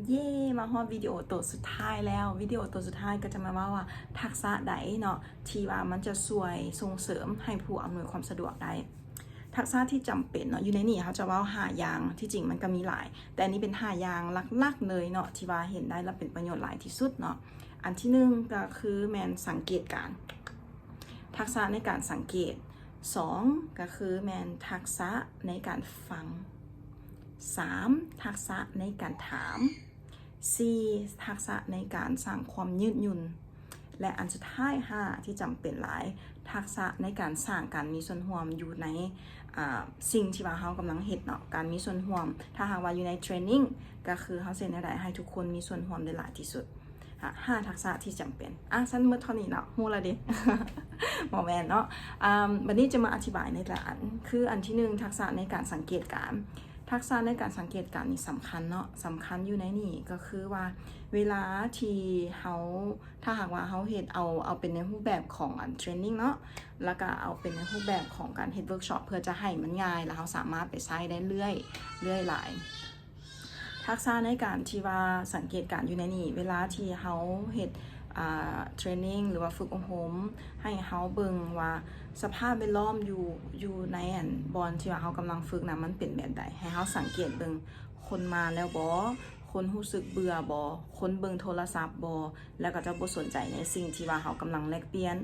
ເຢ້ ມາຮອດວິດີໂອໂຕສຸດທ້າຍແລ້ວ. ວິດີໂອໂຕສຸດທ້າຍກໍຈະມາເວົ້າວ່າທັກສະໃດເນາະ ທີ່ວ່າມັນຈະຊ່ວຍສົ່ງເສີມໃຫ້ຜູ້ອຳນວຍຄວາມສະດວກໄດ້. ທັກສະທີ່ຈຳເປັນເນາະ ຢູ່ໃນນີ້ເຮົາຈະເວົ້າຫ້າຢ່າງ, ທີ່ຈິງມັນກໍມີຫຼາຍ ແຕ່ອັນນີ້ເປັນຫ້າຢ່າງຫຼັກໆເລີຍເນາະ ທີ່ວ່າເຫັນໄດ້ ແລະ ເປັນປະໂຫຍດຫຼາຍທີ່ສຸດເນາະ. ອັນທີໜຶ່ງກໍຄືແມ່ນສັງເກດການ, ທັກສະໃນການສັງເກດ. ສອງ ກໍຄືແມ່ນທັກສະໃນການຟັງ. ສາມ ທັກສະໃນການຖາມ. ສີ່ ທັກສະໃນການສ້າງຄວາມຍືດຫຍຸ່ນ. ແລະ ອັນສຸດທ້າຍ ຫ້າ ທີ່ຈຳເປັນຫຼາຍ, ທັກສະໃນການສ້າງການມີສ່ວນຮ່ວມຢູ່ໃນ ອາ ສິ່ງທີ່ວ່າເຮົາກຳລັງເຮັດເນາະ, ການມີສ່ວນຮ່ວມ. ຖ້າຫາກວ່າຢູ່ໃນເທຣນນິງ ກໍຄືເຮົາຊິເຮັດແນວໃດໃຫ້ທຸກຄົນມີສ່ວນຮ່ວມໄດ້ຫຼາຍທີ່ສຸດ. ຫ້າທັກສະທີ່ຈຳເປັນ. ອ່ະ ຊັ້ນໝົດເທົ່ານີ້ເນາະ, ຮູ້ແລ້ວເດ. ບໍ່ແມ່ນເນາະ. ອາ ບັດນີ້ຈະມາອະທິບາຍໃນແຕ່ລະອັນ. ຄືອັນທີໜຶ່ງ ທັກສະໃນການສັງເກດການ. ທັກສະໃນການສັງເກດການນີ້ສຳຄັນເນາະ, ສຳຄັນຢູ່ໃນນີ້ກໍຄືວ່າ ເວລາທີ່ເຮົາ ຖ້າຫາກວ່າເຮົາເຮັດ ເອົາ ເອົາເປັນໃນຮູບແບບຂອງອັນເທຣນນິງເນາະ, ແລ້ວກໍເອົາເປັນໃນຮູບແບບຂອງການເຮັດເວີກຊັອບ ເພື່ອຈະໃຫ້ມັນງ່າຍ ແລ້ວເຮົາສາມາດໄປໃຊ້ໄດ້ເລື້ອຍ ເລື້ອຍຫຼາຍ. ທັກສະໃນການທີ່ວ່າສັງເກດການຢູ່ໃນນີ້ ເວລາທີ່ເຮົາເຮັດ ອ່າ ເທຣນນິງ ຫຼືວ່າຝຶກອົບຮົມ ໃຫ້ເຮົາເບິ່ງວ່າສະພາບແວດລ້ອມຢູ່ ຢູ່ໃນອັນບ່ອນທີ່ວ່າເຮົາກຳລັງຝຶກນະ ມັນເປັນແບບໃດ. ໃຫ້ເຮົາສັງເກດເບິ່ງ ຄົນມາແລ້ວບໍ່? ຄົນຮູ້ສຶກເບື່ອບໍ່? ຄົນເບິ່ງໂທລະສັບບໍ່? ແລ້ວເຂົາເຈົ້າບໍ່ສົນໃຈໃນສິ່ງທີ່ວ່າເຮົາກຳລັງແລກປ່ຽນ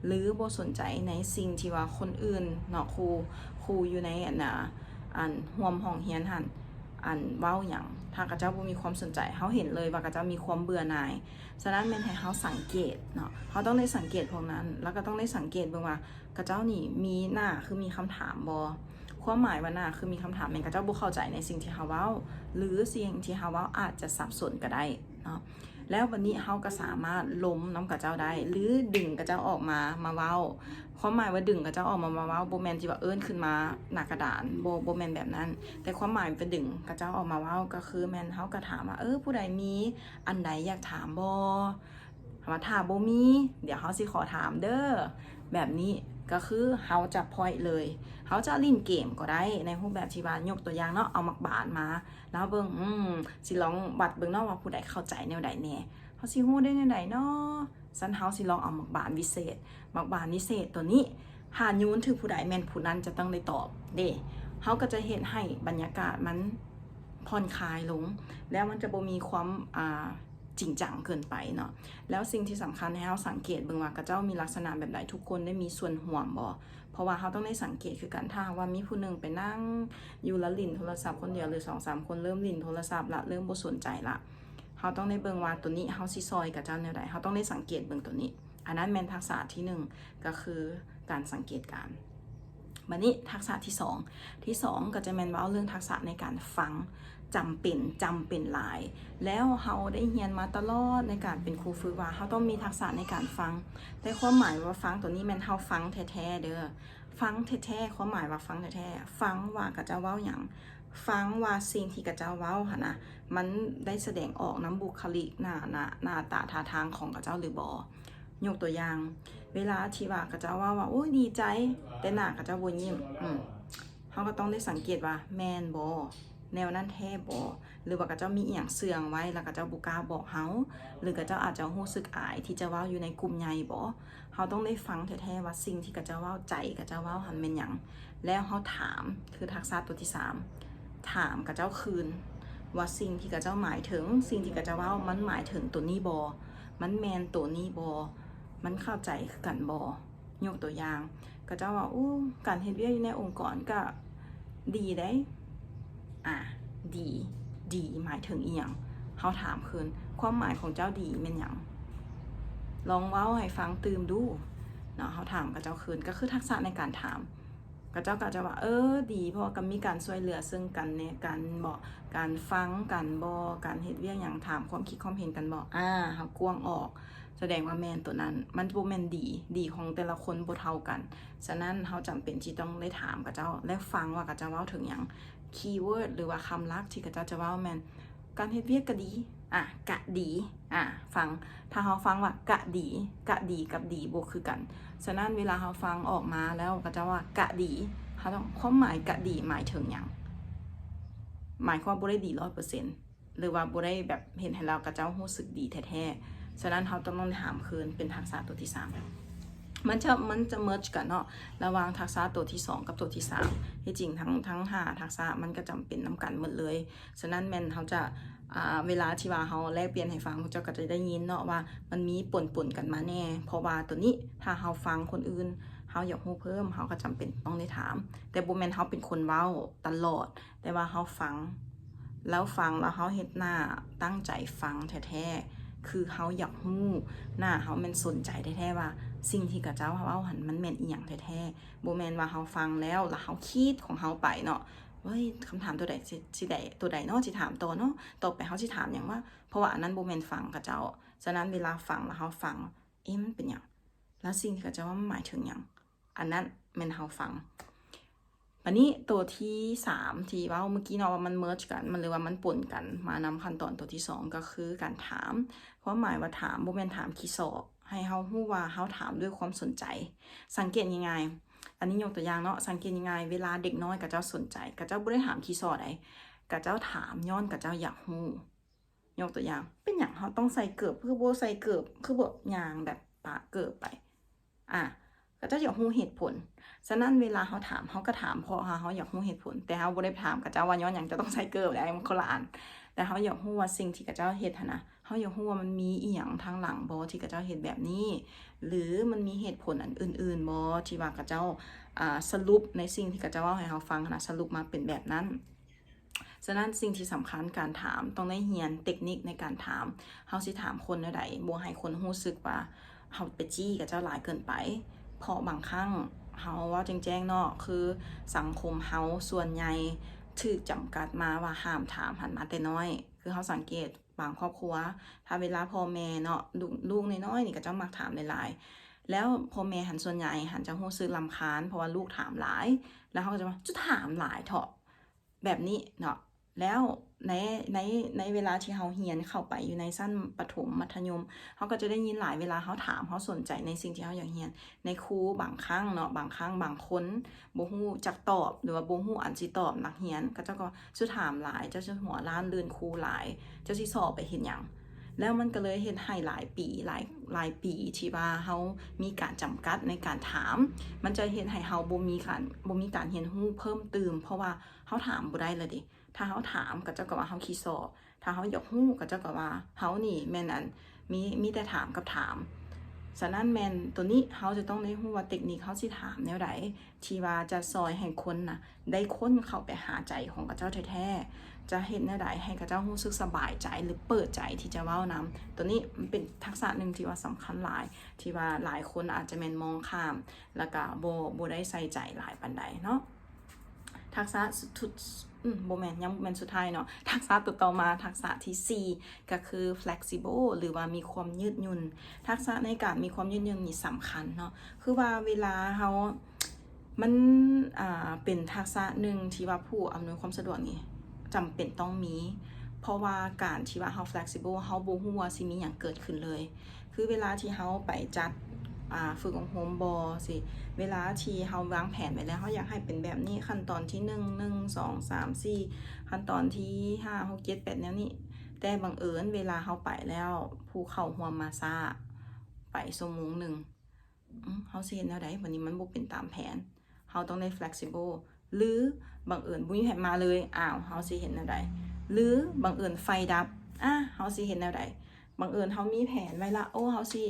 ຫຼືບໍ່ສົນໃຈໃນສິ່ງທີ່ວ່າຄົນອື່ນເນາະ ຄູ່ ຄູ່ຢູ່ໃນອັນນ່າ ອັນຮ່ວມຫ້ອງຮຽນຫັ້ນ ອັນເວົ້າຫຍັງ. ຖ້າເຂົາເຈົ້າບໍ່ມີຄວາມສົນໃຈ ເຮົາເຫັນເລີຍວ່າເຂົາເຈົ້າມີຄວາມເບື່ອໜ່າຍ. ສະນັ້ນແມ່ນໃຫ້ເຮົາສັງເກດເນາະ, ເຮົາຕ້ອງໄດ້ສັງເກດພວກນັ້ນ ແລ້ວກໍຕ້ອງໄດ້ສັງເກດເບິ່ງວ່າເຂົາເຈົ້ານີ້ມີ ໜ້າຄືມີຄຳຖາມບໍ່? ຄວາມໝາຍວ່າໜ້າຄືມີຄຳຖາມ ແມ່ນເຂົາເຈົ້າບໍ່ເຂົ້າໃຈໃນສິ່ງທີ່ເຮົາເວົ້າ ຫຼືສິ່ງທີ່ເຮົາເວົ້າອາດຈະສັບສົນກໍໄດ້ເນາະ. ແລ້ວບັດນີ້ເຮົາກໍສາມາດລົມນຳເຂົາເຈົ້າໄດ້ ຫຼືດຶງເຂົາເຈົ້າອອກມາ ມາເວົ້າ. ຄວາມໝາຍວ່າດຶງເຂົາເຈົ້າອອກມາ ມາເວົ້າ ບໍ່ແມ່ນທີ່ວ່າເອີ້ນຂຶ້ນມາໜ້າກະດານ ບໍ່ ບໍ່ແມ່ນແບບນັ້ນ. ແຕ່ຄວາມໝາຍວ່າດຶງເຂົາເຈົ້າອອກມາເວົ້າ ກໍຄືແມ່ນເຮົາກໍຖາມວ່າ ເອີ ຜູ້ໃດມີອັນໃດຢາກຖາມບໍ່? ຖ້າວ່າ ຖ້າບໍ່ມີ ດຽວເຮົາຊິຂໍຖາມເດີ. ແບບນີ້ກໍຄືເຮົາຈັບພອຍເລີຍ. ເຮົາຈະຫຼິ້ນເກມກໍໄດ້ ໃນຮູບແບບທີ່ວ່າ ຍົກຕົວຢ່າງເນາະ ເອົາໝາກບານມາ ແລ້ວເບິ່ງ ອືມ ຊິລອງວັດເບິ່ງເນາະວ່າຜູ້ໃດເຂົ້າໃຈແນວໃດແດ່. ເຮົາຊິຮູ້ໄດ້ແນວໃດເນາະ? ຊັ້ນເຮົາຊິລອງເອົາໝາກບານວິເສດ. ໝາກບານວິເສດຕົວນີ້ ຖ້າໂຍນຖືກຜູ້ໃດ ແມ່ນຜູ້ນັ້ນຈະຕ້ອງໄດ້ຕອບເດ້. ເຮົາກໍຈະເຮັດໃຫ້ບັນຍາກາດມັນຜ່ອນຄາຍລົງ ແລ້ວມັນຈະບໍ່ມີຄວາມ ອ່າ ຈິງຈັງເກີນໄປເນາະ. ແລ້ວສິ່ງທີ່ສຳຄັນໃຫ້ເຮົາສັງເກດເບິ່ງວ່າ ເຂົາເຈົ້າມີລັກສະນະແບບໃດ, ທຸກຄົນໄດ້ມີສ່ວນຮ່ວມບໍ່? ເພາະວ່າເຮົາຕ້ອງໄດ້ສັງເກດຄືກັນ. ຖ້າຫາກວ່າມີຜູ້ໜຶ່ງໄປນັ່ງຢູ່ລະຫຼິ້ນໂທລະສັບຄົນດຽວ ຫຼືສອງສາມຄົນເລີ່ມຫຼິ້ນໂທລະສັບລະ ເລີ່ມບໍ່ສົນໃຈລະ, ເຮົາຕ້ອງໄດ້ເບິ່ງວ່າໂຕນີ້ເຮົາຊິຊ່ອຍເຂົາເຈົ້າແນວໃດ. ເຮົາຕ້ອງໄດ້ສັງເກດເບິ່ງໂຕນີ້. ອັນນັ້ນແມ່ນທັກສະທີໜຶ່ງ ກໍຄືການສັງເກດການ. ບັດນີ້ທັກສະທີສອງ ທີສອງກໍຈະແມ່ນເວົ້າເລື່ອງທັກສະໃນການຟັງ. ຈຳເປັນ ຈຳເປັນຫຼາຍ. ແລ້ວເຮົາໄດ້ຮຽນມາຕະຫຼອດໃນການເປັນຄູຝຶກວ່າ ເຮົາຕ້ອງມີທັກສະໃນການຟັງ. ແຕ່ຄວາມໝາຍວ່າຟັງໂຕນີ້ແມ່ນເຮົາຟັງແທ້ໆເດີ. ຟັງແທ້ໆ ຄວາມໝາຍວ່າຟັງແທ້ໆ ຟັງວ່າເຂົາເຈົ້າເວົ້າຫຍັງ, ຟັງວ່າສິ່ງທີ່ເຂົາເຈົ້າເວົ້າຫັ້ນນະ ມັນໄດ້ສະແດງອອກນຳບຸກຄະລິກ ໜ້າ ໜ້າ ໜ້າຕາທ່າທາງຂອງເຂົາເຈົ້າຫຼືບໍ່. ຍົກຕົວຢ່າງ ເວລາທີ່ວ່າເຂົາເຈົ້າເວົ້າວ່າ ໂອ້ຍ ດີໃຈ ແຕ່ໜ້າເຂົາເຈົ້າບໍ່ຍິ້ມ ອືມ ເຮົາກໍຕ້ອງໄດ້ສັງເກດວ່າ ແມ່ນບໍ່? ແນວນັ້ນແທ້ບໍ່? ຫຼືວ່າເຂົາເຈົ້າມີອີ່ຫຍັງເຊື່ອງໄວ້ ແລ້ວເຂົາເຈົ້າບໍ່ກ້າບອກເຮົາ? ຫຼືເຂົາເຈົ້າອາດຈະຮູ້ສຶກອາຍທີ່ຈະເວົ້າຢູ່ໃນກຸ່ມໃຫຍ່ບໍ່? ເຮົາຕ້ອງໄດ້ຟັງແທ້ໆວ່າສິ່ງທີ່ເຂົາເຈົ້າເວົ້າ, ໃຈເຂົາເຈົ້າເວົ້າຫັ້ນແມ່ນຫຍັງ? ແລ້ວເຮົາຖາມ, ຄືທັກສະຕົວທີສາມ ຖາມເຂົາເຈົ້າຄືນວ່າສິ່ງທີ່ເຂົາເຈົ້າໝາຍເຖິງ, ສິ່ງທີ່ເຂົາເຈົ້າເວົ້າ ມັນໝາຍເຖິງໂຕນີ້ບໍ່? ມັນແມ່ນໂຕນີ້ບໍ່? ມັນເຂົ້າໃຈຄືກັນບໍ່? ຍົກຕົວຢ່າງ ເຂົາເຈົ້າວ່າ ໂອ້ ການເຮັດວຽກຢູ່ໃນອົງກອນກະດີເດ້. ອາ ດີ ດີໝາຍເຖິງອີ່ຫຍັງ? ເຮົາຖາມຄືນ ຄວາມໝາຍຂອງເຈົ້າດີແມ່ນຫຍັງ? ລອງເວົ້າໃຫ້ຟັງຕື່ມດູເນາະ. ເຮົາຖາມເຂົາເຈົ້າຄືນ ກໍຄືທັກສະໃນການຖາມ. ເຂົາເຈົ້າກໍຈະວ່າ ເອີ ດີ ເພາະວ່າກໍມີການຊ່ວຍເຫຼືອເຊິ່ງກັນແນກັນບໍ? ການຟັງກັນບໍ? ການເຮັດວຽກຫຍັງ? ຖາມຄວາມຄິດຄວາມເຫັນກັນບໍ? ອາ ເຮົາກວ້າງອອກ ສະແດງວ່າແມ່ນໂຕນັ້ນ. ມັນບໍ່ແມ່ນດີ, ດີຂອງແຕ່ລະຄົນບໍ່ເທົ່າກັນ. ສະນັ້ນ ເຮົາຈຳເປັນທີ່ຕ້ອງໄດ້ຖາມເຂົາເຈົ້າ ແລະ ຟັງວ່າເຂົາເຈົ້າເວົ້າເຖິງຫຍັງ. ຄີເວີດ ຫຼືວ່າຄຳຫຼັກທີ່ເຂົາເຈົ້າຈະເວົ້າແມ່ນ ການເຮັດວຽກກະດີ ອາ ກະດີ ອາ ຟັງ ຖ້າເຮົາຟັງວ່າກະດີ ກະດີກັບດີບໍ່ຄືກັນ. ສະນັ້ນ ເວລາເຮົາຟັງອອກມາແລ້ວເຂົາເຈົ້າວ່າກະດີ ເຮົາຕ້ອງ ຄວາມໝາຍກະດີໝາຍເຖິງຫຍັງ? ໝາຍຄວາມບໍ່ໄດ້ດີຮ້ອຍເປີເຊັນ. ຫຼືວ່າບໍ່ໄດ້ແບບເຮັດໃຫ້ລາວ ຂະເຈົ້າຮູ້ສຶກດີແທ້ໆ. ສະນັ້ນເຮົາຕ້ອງໄດ້ຖາມຄືນ ເປັນທັກສະໂຕທີສາມ. ມັນຈະ ມັນຈະ merge ກັນເນາະ ລະຫວ່າງທັກສະໂຕທີສອງກັບໂຕທີສາມ. ທີ່ຈິງທັງ ທັງຫ້າທັກສະມັນກໍຈຳເປັນນຳກັນໝົດເລີຍ. ສະນັ້ນແມ່ນເຮົາຈະ ອ່າ ເວລາທີ່ວ່າເຮົາແລກປ່ຽນໃຫ້ຟັງ ພວກເຈົ້າກໍຈະໄດ້ຍິນເນາະວ່າມັນມີປົນໆກັນມາແດ່. ເພາະວ່າໂຕນີ້ ຖ້າເຮົາຟັງຄົນອື່ນ ເຮົາຢາກຮູ້ເພີ່ມ ເຮົາກໍຈຳເປັນຕ້ອງໄດ້ຖາມ. ແຕ່ບໍ່ແມ່ນເຮົາເປັນຄົນເວົ້າຕະຫຼອດ ແຕ່ວ່າເຮົາຟັງ ແລ້ວຟັງແລ້ວເຮົາເຮັດໜ້າຕັ້ງໃຈຟັງແທ້ໆ ຄືເຮົາຢາກຮູ້ ໜ້າເຮົາແມ່ນສົນໃຈແທ້ໆວ່າສິ່ງທີ່ຂະເຈົ້າເວົ້າຫັ້ນມັນແມ່ນອີ່ຫຍັງແທ້ໆ. ບໍ່ແມ່ນວ່າເຮົາຟັງແລ້ວ ແລ້ວເຮົາຄິດຂອງເຮົາໄປເນາະ ເວີ້ຍ ຄຳຖາມໂຕໃດ ຊິ ຊິໄດ້ໂຕໃດເນາະ ຊິຖາມຕໍ່ເນາະ ຕໍ່ໄປເຮົາຊິຖາມຫຍັງວະ? ເພາະວ່າອັນນັ້ນບໍ່ແມ່ນຟັງຂະເຈົ້າ. ສະນັ້ນເວລາຟັງແລ້ວເຮົາຟັງ ເອະ ມັນເປັນຫຍັງ? ແລ້ວສິ່ງທີ່ຂະເຈົ້າເວົ້າມັນໝາຍເຖິງຫຍັງ? ອັນນັ້ນແມ່ນເຮົາຟັງ. ບາດນີ້ໂຕທີສາມທີ່ເວົ້າເມື່ອກີ້ເນາະວ່າມັນ merge ກັນ ມັນ ຫຼືວ່າມັນປົນກັນມານຳຂັ້ນຕອນໂຕທີສອງ ກໍຄືການຖາມ. ຄວາມໝາຍວ່າຖາມ ບໍ່ແມ່ນຖາມຂີ້ສໍ້ ໃຫ້ເຮົາຮູ້ວ່າເຮົາຖາມດ້ວຍຄວາມສົນໃຈ. ສັງເກດງ່າຍໆ ອັນນີ້ຍົກຕົວຢ່າງເນາະ ສັງເກດງ່າຍໆ ເວລາເດັກນ້ອຍຂະເຈົ້າສົນໃຈ ຂະເຈົ້າບໍ່ໄດ້ຖາມຂີ້ສໍ້ໃດ ຂະເຈົ້າຖາມຍ້ອນຂະເຈົ້າຢາກຮູ້. ຍົກຕົວຢ່າງ ເປັນຫຍັງເຮົາຕ້ອງໃສ່ເກີບ? ຄືບໍ່ໃສ່ເກີບ? ຄືບໍ່ຍ່າງແບບປະເກີບໄປ? ອາ ຂະເຈົ້າຢາກຮູ້ເຫດຜົນ. ສະນັ້ນເວລາເຮົາຖາມ ເຮົາກໍຖາມເພາະເຮົາ ເຮົາຢາກຮູ້ເຫດຜົນ ແຕ່ເຮົາບໍ່ໄດ້ຖາມຂະເຈົ້າວ່າຍ້ອນຫຍັງເຈົ້າຕ້ອງໃສ່ເກີບ ແລ້ວມັນຄົນລະອັນ. ແຕ່ເຮົາຢາກຮູ້ວ່າສິ່ງທີ່ຂະເຈົ້າເຮັດຫັ້ນນະ ເຮົາຢາກຮູ້ວ່າມັນມີອີ່ຫຍັງທາງຫຼັງບໍ່ທີ່ຂະເຈົ້າເຮັດແບບນີ້ ຫຼືມັນມີເຫດຜົນອັນອື່ນໆບໍ່ທີ່ວ່າຂະເຈົ້າ ອາ ສະຫຼຸບໃນສິ່ງທີ່ຂະເຈົ້າເວົ້າໃຫ້ເຮົາຟັງຫັ້ນນະ ສະຫຼຸບມາເປັນແບບນັ້ນ. ສະນັ້ນສິ່ງທີ່ສຳຄັນ ການຖາມ ຕ້ອງໄດ້ຮຽນເຕັກນິກໃນການຖາມ. ເຮົາຊິຖາມຄົນແນວໃດ ບໍ່ໃຫ້ຄົນຮູ້ສຶກວ່າເຮົາໄປຈີ້ຂະເຈົ້າຫຼາຍເກີນໄປ. ເພາະບາງຄັ້ງ ເຮົາເວົ້າແຈ້ງໆເນາະ ຄືສັງຄົມເຮົາສ່ວນໃຫຍ່ຖືກຈຳກັດມາວ່າຫ້າມຖາມຫັ້ນມາແຕ່ນ້ອຍ. ຄືເຮົາສັງເກດບາງຄອບຄົວ ຖ້າເວລາພໍ່ແມ່ເນາະ ລູກ ລູກນ້ອຍໆນີ້ ຂະເຈົ້າມັກຖາມຫຼາຍໆ ແລ້ວພໍ່ແມ່ຫັ້ນສ່ວນໃຫຍ່ຫັ້ນຈະຮູ້ສຶກລຳຄານ ເພາະວ່າລູກຖາມຫຼາຍ ແລ້ວເຮົາກໍຈະວ່າ ເຈົ້າຖາມຫຼາຍເຖາະ ແບບນີ້ເນາະ. ແລ້ວໃນ ໃນ ໃນເວລາທີ່ເຮົາຮຽນເຂົ້າໄປຢູ່ໃນຊັ້ນປະຖົມ ມັດທະຍົມ ເຮົາກໍຈະໄດ້ຍິນຫຼາຍ ເວລາເຮົາຖາມ ເຮົາສົນໃຈໃນສິ່ງທີ່ເຮົາຢາກຮຽນ ໃນຄູບາງຄັ້ງເນາະ ບາງຄັ້ງບາງຄົນບໍ່ຮູ້ຈັກຕອບ ຫຼືວ່າບໍ່ຮູ້ອັນຊິຕອບນັກຮຽນ ເຂົາເຈົ້າກໍ ເຈົ້າຖາມຫຼາຍ ເຈົ້າຊິຫົວລ້ານລື່ນຄູຫຼາຍ ເຈົ້າຊິສໍ່ໄປເຮັດຫຍັງ? ແລ້ວມັນກໍເລີຍເຮັດໃຫ້ຫຼາຍປີ ຫຼາຍ ຫຼາຍປີທີ່ວ່າເຮົາມີການຈຳກັດໃນການຖາມ ມັນຈະເຮັດໃຫ້ເຮົາບໍ່ມີການ ບໍ່ມີການຮຽນຮູ້ເພີ່ມຕື່ມ ເພາະວ່າເຮົາຖາມບໍ່ໄດ້ລະເດ. ຖ້າເຮົາຖາມ ເຂົາເຈົ້າກໍວ່າເຮົາຂີ້ສໍ້ ຖ້າເຮົາຢາກຮູ້ ເຂົາເຈົ້າກໍວ່າເຮົານີ້ແມ່ນອັນ ມີ ມີແຕ່ຖາມກັບຖາມ. ສະນັ້ນແມ່ນໂຕນີ້ເຮົາຈະຕ້ອງໄດ້ຮູ້ວ່າເຕັກນິກເຮົາຊິຖາມແນວໃດ ທີ່ວ່າຈະຊ່ອຍໃຫ້ຄົນນະໄດ້ຄົ້ນເຂົ້າໄປຫາໃຈຂອງເຂົາເຈົ້າແທ້ໆ ຈະເຮັດແນວໃດໃຫ້ເຂົາເຈົ້າຮູ້ສຶກສະບາຍໃຈ ຫຼື ເປີດໃຈທີ່ຈະເວົ້ານຳ. ໂຕນີ້ມັນເປັນທັກສະໜຶ່ງທີ່ວ່າສຳຄັນຫຼາຍ ທີ່ວ່າຫຼາຍຄົນອາດຈະແມ່ນມອງຂ້າມ ແລ້ວກະບໍ່ ບໍ່ໄດ້ໃສ່ໃຈຫຼາຍປານໃດເນາະ. ທັກສະສຸດ ອືມ ບໍ່ແມ່ນ ຍັງບໍ່ແມ່ນສຸດທ້າຍເນາະ ທັກສະຕົວຕໍ່ມາ ທັກສະທີສີ່ ກໍຄື flexible ຫຼືວ່າມີຄວາມຍືດຫຍຸ່ນ. ທັກສະໃນການມີຄວາມຍືດຫຍຸ່ນນີ້ສຳຄັນເນາະ ຄືວ່າເວລາເຮົາ ມັນ ອ່າ ເປັນທັກສະໜຶ່ງທີ່ວ່າຜູ້ອຳນວຍຄວາມສະດວກນີ້ຈຳເປັນຕ້ອງມີ ເພາະວ່າການທີ່ວ່າເຮົາ flexible ເຮົາບໍ່ຮູ້ວ່າຊິມີຫຍັງເກີດຂຶ້ນເລີຍ. ຄືເວລາທີ່ເຮົາໄປຈັດ ອ່າ ຝຶກອົບຮົມບໍ ຊີ້ ເວລາທີ່ເຮົາວາງແຜນໄວ້ແລ້ວ ເຮົາຢາກໃຫ້ເປັນແບບນີ້ ຂັ້ນຕອນທີໜຶ່ງ ໜຶ່ງ ສອງ ສາມ ສີ່ ຂັ້ນຕອນທີຫ້າ ຫົກ ເຈັດ ແປດ ແນວນີ້ ແຕ່ບັງເອີນເວລາເຮົາໄປແລ້ວ ຜູ້ເຂົ້າຮ່ວມມາຊ້າ ໄປຊົ່ວໂມງໜຶ່ງ ອືມ ເຮົາຊິເຮັດແນວໃດ? ບັດນີ້ມັນບໍ່ເປັນຕາມແຜນ ເຮົາຕ້ອງໄດ້ flexible ຫຼື ບັງເອີນບໍ່ມີໃຜມາເລີຍ ອ້າວ ເຮົາຊິເຮັດແນວໃດ? ຫຼື ບັງເອີນໄຟດັບ ອາ ເຮົາຊິເຮັດແນວໃດ? ບັງເອີນເຮົາມີແຜນໄວ້ລະ ໂອ້ ເຮົາຊິ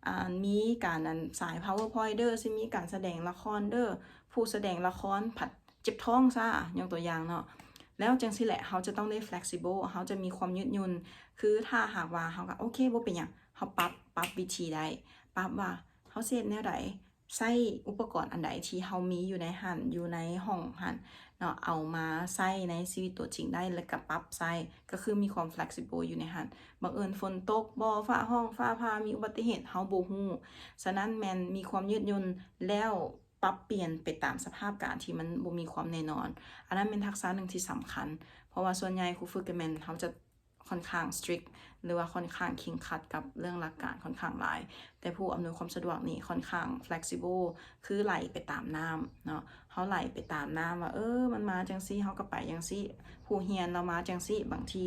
ອ່າ ມີການ ອັນ ສາຍ PowerPoint ເດີ ຊິມີການສະແດງລະຄອນເດີ ຜູ້ສະແດງລະຄອນພັດເຈັບທ້ອງຊ້າ ຍົກຕົວຢ່າງເນາະ. ແລ້ວຈັ່ງຊີ້ແຫຼະ ເຮົາຈະຕ້ອງໄດ້ flexible ເຮົາຈະມີຄວາມຍືດຫຍຸ່ນ ຄືຖ້າຫາກວ່າເຮົາກໍ ໂອເຄ ບໍ່ເປັນຫຍັງ ເຮົາປັບ ປັບວິທີໄດ້ ປັບວ່າເຮົາຊິເຮັດແນວໃດ ໃຊ້ອຸປະກອນອັນໃດທີ່ເຮົາມີຢູ່ໃນຫັ້ນ ຢູ່ໃນຫ້ອງຫັ້ນເນາະ ເອົາມາໃຊ້ໃນຊີວິດຕົວຈິງໄດ້ ແລ້ວກໍປັບໃຊ້ ກໍຄືມີຄວາມ flexible ຢູ່ໃນຫັ້ນ. ບັງເອີນຝົນຕົກບໍ ຟ້າຮ້ອງ ຟ້າຜ່າ ມີອຸບັດຕິເຫດ ເຮົາບໍ່ຮູ້. ສະນັ້ນແມ່ນມີຄວາມຍືດຫຍຸ່ນ ແລ້ວປັບປ່ຽນໄປຕາມສະພາບການທີ່ມັນບໍ່ມີຄວາມແນ່ນອນ. ອັນນັ້ນແມ່ນທັກສະໜຶ່ງທີ່ສຳຄັນ ເພາະວ່າສ່ວນໃຫຍ່ຄູຝຶກກໍແມ່ນເຮົາຈະ ຂ້ອນຂ້າງ strict ຫຼືວ່າຂ້ອນຂ້າງເຄັ່ງຄັດກັບເລື່ອງຫຼັກການຂ້ອນຂ້າງຫຼາຍ ແຕ່ຜູ້ອຳນວຍຄວາມສະດວກນີ້ຂ້ອນຂ້າງ flexible ຄືໄຫຼໄປຕາມນ້ຳເນາະ ເຮົາໄຫຼໄປຕາມນ້ຳວ່າ ເອີ ມັນມາຈັ່ງຊີ້ ເຮົາກໍໄປຈັ່ງຊີ້ ຜູ້ຮຽນລາວມາຈັ່ງຊີ້ ບາງທີ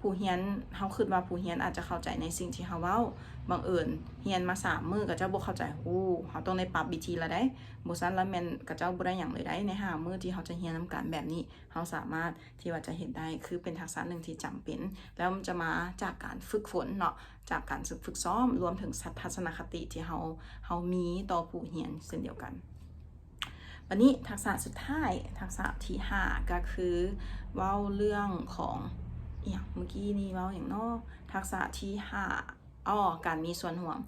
ຜູ້ຮຽນ ເຮົາຄິດວ່າຜູ້ຮຽນອາດຈະເຂົ້າໃຈໃນສິ່ງທີ່ເຮົາເວົ້າ, ບັງເອີນຮຽນມາສາມມື້ ເຂົາເຈົ້າບໍ່ເຂົ້າໃຈ, ໂອ້ ເຮົາຕ້ອງໄດ້ປັບວິທີລະໄດ໋, ບໍ່ຊັ້ນລະແມ່ນເຂົາເຈົ້າບໍ່ໄດ້ຫຍັງເລີຍໄດ໋. ໃນຫ້າມື້ທີ່ເຮົາຈະຮຽນນຳກັນແບບນີ້ ເຮົາສາມາດທີ່ວ່າຈະເຮັດໄດ້ ຄືເປັນທັກສະໜຶ່ງທີ່ຈຳເປັນ ແລ້ວມັນຈະມາຈາກການຝຶກຝົນເນາະ, ຈາກການຝຶກຊ້ອມ ລວມເຖິງທັດສະນະຄະຕິທີ່ເຮົາ ເຮົາມີຕໍ່ຜູ້ຮຽນເຊັ່ນດຽວກັນ. ບັດນີ້ທັກສະສຸດທ້າຍ ທັກສະທີຫ້າ ກໍຄືເວົ້າເລື່ອງຂອງ ອີຫຍັງ ເມື່ອກີ້ນີ້ເວົ້າຫຍັງເນາະ? ທັກສະທີຫ້າ ອໍ ການມີສ່ວນຮ່ວມ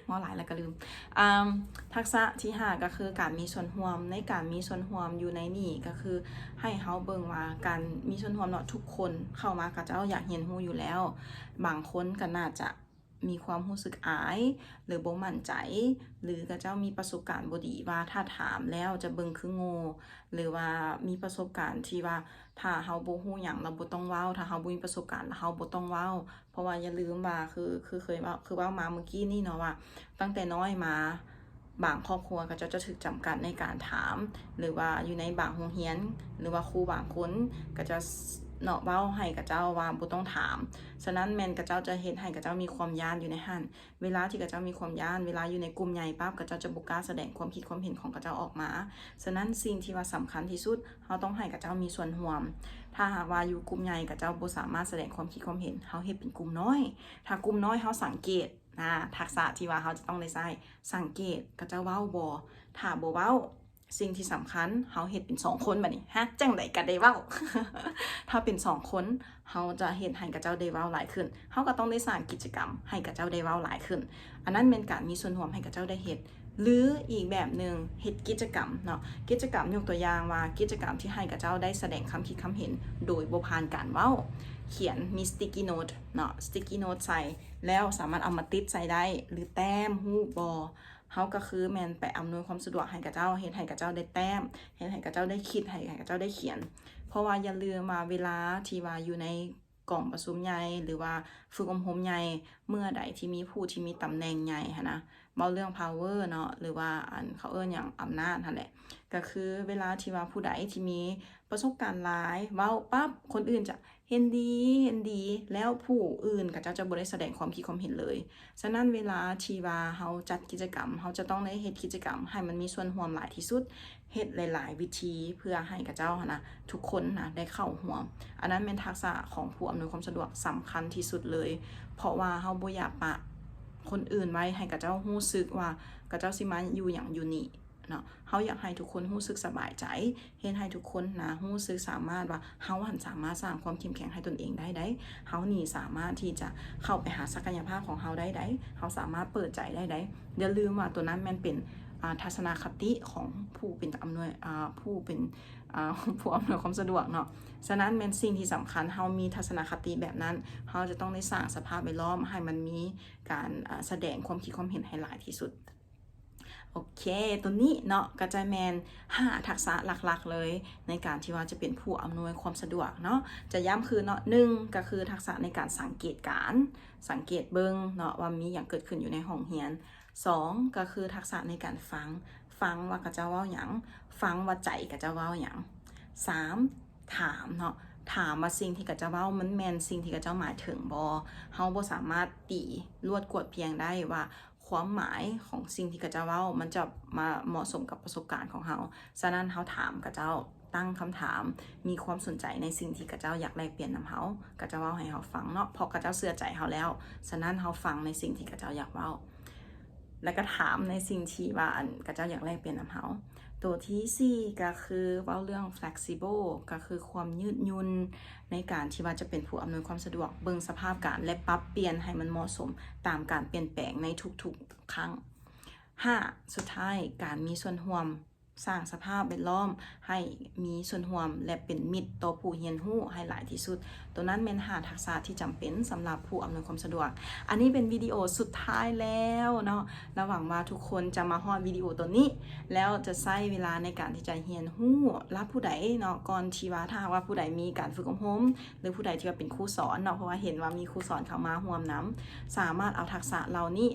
ເວົ້າຫຼາຍແລ້ວກໍລືມ. ອາ ທັກສະທີຫ້າ ກໍຄືການມີສ່ວນຮ່ວມ. ໃນການມີສ່ວນຮ່ວມຢູ່ໃນນີ້ ກໍຄືໃຫ້ເຮົາເບິ່ງວ່າການມີສ່ວນຮ່ວມເນາະ, ທຸກຄົນເຂົ້າມາ ເຂົາເຈົ້າຢາກຮຽນຮູ້ຢູ່ແລ້ວ. ບາງຄົນກໍໜ້າຈະ ມີຄວາມຮູ້ສຶກອາຍ ຫຼື ບໍ່ໝັ້ນໃຈ ຫຼື ເຂົາເຈົ້າມີປະສົບການບໍ່ດີ ວ່າຖ້າຖາມແລ້ວຈະເບິ່ງຄືໂງ່ ຫຼືວ່າມີປະສົບການທີ່ວ່າ ຖ້າເຮົາບໍ່ຮູ້ຫຍັງ ເຮົາບໍ່ຕ້ອງເວົ້າ, ຖ້າເຮົາບໍ່ມີປະສົບການ ເຮົາບໍ່ຕ້ອງເວົ້າ. ເພາະວ່າຢ່າລືມວ່າ ຄື ຄືເຄີຍເວົ້າ ຄືເວົ້າມາເມື່ອກີ້ນີ້ເນາະ ວ່າຕັ້ງແຕ່ນ້ອຍມາ ບາງຄອບຄົວເຂົາເຈົ້າຈະຖືກຈຳກັດໃນການຖາມ ຫຼືວ່າຢູ່ໃນບາງໂຮງຮຽນ ຫຼືວ່າຄູບາງຄົນເຂົາເຈົ້າເນາະ ເວົ້າໃຫ້ເຂົາເຈົ້າວ່າບໍ່ຕ້ອງຖາມ. ສະນັ້ນແມ່ນເຂົາເຈົ້າຈະເຮັດໃຫ້ເຂົາເຈົ້າມີຄວາມຢ້ານຢູ່ໃນຫັ້ນ. ເວລາທີ່ເຂົາເຈົ້າມີຄວາມຢ້ານ, ເວລາຢູ່ໃນກຸ່ມໃຫຍ່ປັບ ເຂົາເຈົ້າຈະບໍ່ກ້າສະແດງຄວາມຄິດຄວາມເຫັນຂອງເຂົາເຈົ້າອອກມາ. ສະນັ້ນສິ່ງທີ່ວ່າສຳຄັນທີ່ສຸດ ເຮົາຕ້ອງໃຫ້ເຂົາເຈົ້າມີສ່ວນຮ່ວມ. ຖ້າຫາກວ່າຢູ່ກຸ່ມໃຫຍ່ ເຂົາເຈົ້າບໍ່ສາມາດສະແດງຄວາມຄິດຄວາມເຫັນ, ເຮົາເຮັດເປັນກຸ່ມນ້ອຍ. ຖ້າກຸ່ມນ້ອຍ ເຮົາສັງເກດ ນະ ທັກສະທີ່ວ່າເຮົາຈະຕ້ອງໄດ້ໃຊ້ ສັງເກດເຂົາເຈົ້າເວົ້າບໍ່. ຖ້າບໍ່ເວົ້າ ສິ່ງທີ່ສຳຄັນ ເຮົາເຮັດເປັນສອງຄົນ ບັດນີ້ ຫາກຈັ່ງໃດກໍໄດ້ເວົ້າ. ຖ້າເປັນສອງຄົນ ເຮົາຈະເຮັດໃຫ້ເຂົາເຈົ້າໄດ້ເວົ້າຫຼາຍຂຶ້ນ. ເຮົາກໍຕ້ອງໄດ້ສ້າງກິດຈະກຳໃຫ້ເຂົາເຈົ້າໄດ້ເວົ້າຫຼາຍຂຶ້ນ. ອັນນັ້ນແມ່ນການມີສ່ວນຮ່ວມໃຫ້ເຂົາເຈົ້າໄດ້ເຮັດ. ຫຼື ອີກແບບໜຶ່ງ ເຮັດກິດຈະກຳເນາະ, ກິດຈະກຳ ຍົກຕົວຢ່າງວ່າ ກິດຈະກຳທີ່ໃຫ້ເຂົາເຈົ້າໄດ້ສະແດງຄຳຄິດຄຳເຫັນໂດຍບໍ່ຜ່ານການເວົ້າ, ຂຽນ ມີ sticky note ເນາະ, sticky note ໃສ່ ແລ້ວສາມາດເອົາມາຕິດໃສ່ໄດ້ ຫຼື ແຕ້ມຮູບບໍ່. ເຮົາກໍຄືແມ່ນໄປອຳນວຍຄວາມສະດວກໃຫ້ເຂົາເຈົ້າ, ເຮັດໃຫ້ເຂົາເຈົ້າໄດ້ແຕ້ມ, ເຮັດໃຫ້ເຂົາເຈົ້າໄດ້ຄິດ, ໃຫ້ເຂົາເຈົ້າໄດ້ຂຽນ. ເພາະວ່າຢ່າລືມວ່າເວລາທີ່ວ່າຢູ່ໃນ ກອງປະຊຸມໃຫຍ່ ຫຼືວ່າຝຶກອົບຮົມໃຫຍ່ ເມື່ອໃດທີ່ມີຜູ້ທີ່ມີຕຳແໜ່ງໃຫຍ່ຫັ້ນນະ ເວົ້າເລື່ອງ power ເນາະ ຫຼືວ່າອັນເຂົາເອີ້ນຫຍັງ ອຳນາດຫັ້ນແຫຼະ ກໍຄືເວລາທີ່ວ່າຜູ້ໃດທີ່ມີປະສົບການຫຼາຍ ເວົ້າປັບ ຄົນອື່ນຈະເຫັນດີ ເຫັນດີ ແລ້ວຜູ້ອື່ນເຂົາເຈົ້າຈະບໍ່ໄດ້ສະແດງຄວາມຄິດຄວາມເຫັນເລີຍ. ສະນັ້ນເວລາທີ່ວ່າເຮົາຈັດກິດຈະກຳ ເຮົາຈະຕ້ອງໄດ້ເຮັດກິດຈະກຳໃຫ້ມັນມີສ່ວນຮ່ວມຫຼາຍທີ່ສຸດ. ເຮັດຫຼາຍໆວິທີເພື່ອໃຫ້ເຂົາເຈົ້າຫັ້ນນະ ທຸກຄົນນະໄດ້ເຂົ້າຮ່ວມ. ອັນນັ້ນແມ່ນທັກສະຂອງຜູ້ອຳນວຍຄວາມສະດວກສຳຄັນທີ່ສຸດເລີຍ ເພາະວ່າເຮົາບໍ່ຢາກປະຄົນອື່ນໄວ້ ໃຫ້ເຂົາເຈົ້າຮູ້ສຶກວ່າເຂົາເຈົ້າຊິມາຢູ່ຫຍັງຢູ່ນີ້ເນາະ. ເຮົາຢາກໃຫ້ທຸກຄົນຮູ້ສຶກສະບາຍໃຈ, ເຮັດໃຫ້ທຸກຄົນນະຮູ້ສຶກສາມາດວ່າເຮົາຫັ້ນສາມາດສ້າງຄວາມເຂັ້ມແຂງໃຫ້ຕົນເອງໄດ້ໃດ໋, ເຮົານີ້ສາມາດທີ່ຈະເຂົ້າໄປຫາສັກກະຍະພາບຂອງເຮົາໄດ້ໃດ໋, ເຮົາສາມາດເປີດໃຈໄດ້ໃດ໋. ຢ່າລືມວ່າໂຕນັ້ນແມ່ນເປັນ ອ່າ ທັດສະນະຄະຕິຂອງຜູ້ເປັນອຳນວຍ ອ່າ ຜູ້ເປັນ ອ່າ ຜູ້ອຳນວຍຄວາມສະດວກເນາະ. ສະນັ້ນແມ່ນສິ່ງທີ່ສຳຄັນ ເຮົາມີທັດສະນະຄະຕິແບບນັ້ນ ເຮົາຈະຕ້ອງໄດ້ສ້າງສະພາບແວດລ້ອມໃຫ້ມັນມີການ ອ່າ ສະແດງຄວາມຄິດຄວາມເຫັນໃຫ້ຫຼາຍທີ່ສຸດ. ໂອເຄ ໂຕນີ້ເນາະ ກໍຈະແມ່ນຫ້າທັກສະຫຼັກໆເລີຍ ໃນການທີ່ວ່າຈະເປັນຜູ້ອຳນວຍຄວາມສະດວກເນາະ. ຈະຢ້ຳຄືນເນາະ ໜຶ່ງ ກໍຄືທັກສະໃນການສັງເກດການ ສັງເກດເບິ່ງເນາະ ວ່າມີຫຍັງເກີດຂຶ້ນຢູ່ໃນຫ້ອງຮຽນ. ສອງ ກໍຄືທັກສະໃນການຟັງ, ຟັງວ່າເຂົາເຈົ້າເວົ້າຫຍັງ, ຟັງວ່າໃຈເຂົາເຈົ້າເວົ້າຫຍັງ. ສາມ ຖາມເນາະ, ຖາມວ່າສິ່ງທີ່ເຂົາເຈົ້າເວົ້າ ມັນແມ່ນສິ່ງທີ່ເຂົາເຈົ້າໝາຍເຖິງບໍ່. ເຮົາບໍ່ສາມາດຕີລວດກວດພຽງໄດ້ວ່າຄວາມໝາຍຂອງສິ່ງທີ່ເຂົາເຈົ້າເວົ້າ ມັນຈະມາເໝາະສົມກັບປະສົບການຂອງເຮົາ. ສະນັ້ນເຮົາຖາມເຂົາເຈົ້າ, ຕັ້ງຄຳຖາມ, ມີຄວາມສົນໃຈໃນສິ່ງທີ່ເຂົາເຈົ້າຢາກແລກປ່ຽນນຳເຮົາ, ເຂົາເຈົ້າເວົ້າໃຫ້ເຮົາຟັງເນາະ, ເພາະເຂົາເຈົ້າເຊື່ອໃຈເຮົາແລ້ວ. ສະນັ້ນເຮົາຟັງໃນສິ່ງທີ່ເຂົາເຈົ້າຢາກເວົ້າ ແລ້ວກໍຖາມໃນສິ່ງທີ່ວ່າ ອັນ ເຂົາເຈົ້າຢາກແລກປ່ຽນນຳເຮົາ. ໂຕທີສີ່ ກໍຄືເວົ້າເລື່ອງ flexible ກໍຄືຄວາມຍືດຫຍຸ່ນໃນການທີ່ວ່າຈະເປັນຜູ້ອຳນວຍຄວາມສະດວກ, ເບິ່ງສະພາບການ ແລະ ປັບປ່ຽນໃຫ້ມັນເໝາະສົມຕາມການປ່ຽນແປງໃນທຸກໆຄັ້ງ. ຫ້າ ສຸດທ້າຍ ການມີສ່ວນຮ່ວມ, ສ້າງສະພາບແວດລ້ອມໃຫ້ມີສ່ວນຮ່ວມ ແລະ ເປັນມິດຕໍ່ຜູ້ຮຽນຮູ້ໃຫ້ຫຼາຍທີ່ສຸດ. ໂຕນັ້ນແມ່ນຫ້າທັກສະທີ່ຈຳເປັນສຳລັບຜູ້ອຳນວຍຄວາມສະດວກ. ອັນນີ້ເປັນວິດີໂອສຸດທ້າຍແລ້ວເນາະ. ລະຫວັງວ່າທຸກຄົນຈະມາຮອດວິດີໂອໂຕນີ້ ແລ້ວຈະໃຊ້ເວລາໃນການທີ່ຈະຮຽນຮູ້. ລະຜູ້ໃດເນາະ ກ່ອນທີ່ວ່າ ຖ້າຫາກວ່າຜູ້ໃດມີການຝຶກອົບຮົມ ຫຼື ຜູ້ໃດທີ່ວ່າເປັນຄູສອນເນາະ, ເພາະວ່າເຫັນວ່າມີຄູສອນເຂົ້າມາຮ່ວມນຳ, ສາມາດເອົາທັກສະເຫຼົ່ານີ້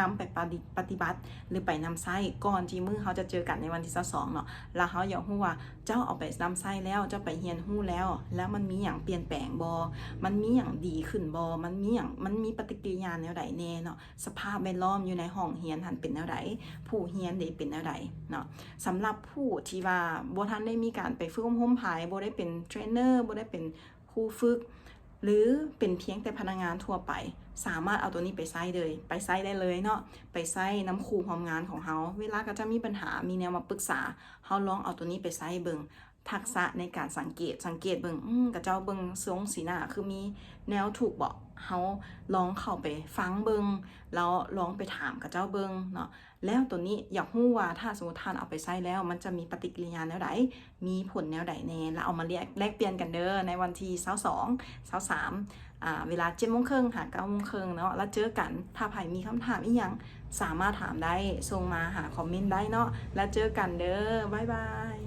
ນຳໄປປະດິ ປະຕິບັດ ຫຼື ໄປນຳໃຊ້ ກ່ອນທີ່ມື້ເຮົາຈະເຈີກັນໃນວັນທີຊາວສອງເນາະ. ແລ້ວເຮົາຢາກຮູ້ວ່າເຈົ້າເອົາໄປນຳໃຊ້ແລ້ວ ເຈົ້າໄປຮຽນຮູ້ແລ້ວ ແລ້ວມັນມີຫຍັງປ່ຽນແປງບໍ່? ມັນມີຫຍັງດີຂຶ້ນບໍ່? ມັນມີຫຍັງ ມັນມີປະຕິກິລິຍາແນວໃດແດ່ເນາະ? ສະພາບແວດລ້ອມຢູ່ໃນຫ້ອງຮຽນຫັ້ນເປັນແນວໃດ? ຜູ້ຮຽນເດເປັນແນວໃດເນາະ? ສຳລັບຜູ້ທີ່ວ່າບໍ່ທັນໄດ້ມີການໄປຝຶກອົບຮົມໃຜ, ບໍ່ໄດ້ເປັນເທຣນເນີ, ບໍ່ໄດ້ເປັນຄູຝຶກ ຫຼື ເປັນພຽງແຕ່ພະນັກງານທົ່ວໄປ, ສາມາດເອົາໂຕນີ້ໄປໃຊ້ເລີຍ, ໄປໃຊ້ໄດ້ເລີຍເນາະ, ໄປໃຊ້ນຳຄູ່ຮ່ວມງານຂອງເຮົາ. ເວລາເຂົາເຈົ້າມີບັນຫາ, ມີແນວມາປຶກສາ, ເຮົາລອງເອົາໂຕນີ້ໄປໃຊ້ເບິ່ງ. ທັກສະໃນການສັງເກດ, ສັງເກດເບິ່ງ, ອືມ, ເຂົາເຈົ້າເບິ່ງຊົງສີໜ້າຄືມີແນວທຸກບໍ? ເຮົາລອງເຂົ້າໄປຟັງເບິ່ງ, ແລ້ວລອງໄປຖາມເຂົາເຈົ້າເບິ່ງເນາະ. ແລ້ວໂຕນີ້ຢາກຮູ້ວ່າ ຖ້າສົມມຸດທ່ານເອົາໄປໃຊ້ແລ້ວ ມັນຈະມີປະຕິກິລິຍາແນວໃດ? ມີຜົນແນວໃດແດ່? ແລ້ວເອົາມາແລກ ແລກປ່ຽນກັນເດີ ໃນວັນທີຊາວສອງ ຊາວສາມ ອາ ເວລາເຈັດໂມງເຄິ່ງຫາເກົ້າໂມງເຄິ່ງເນາະ. ແລ້ວເຈີກັນ. ຖ້າໃຜມີຄຳຖາມອີ່ຫຍັງ ສາມາດຖາມໄດ້, ສົ່ງມາຫາຄອມເມັນໄດ້ເນາະ. ແລ້ວເຈີກັນເດີ. ບາຍບາຍ.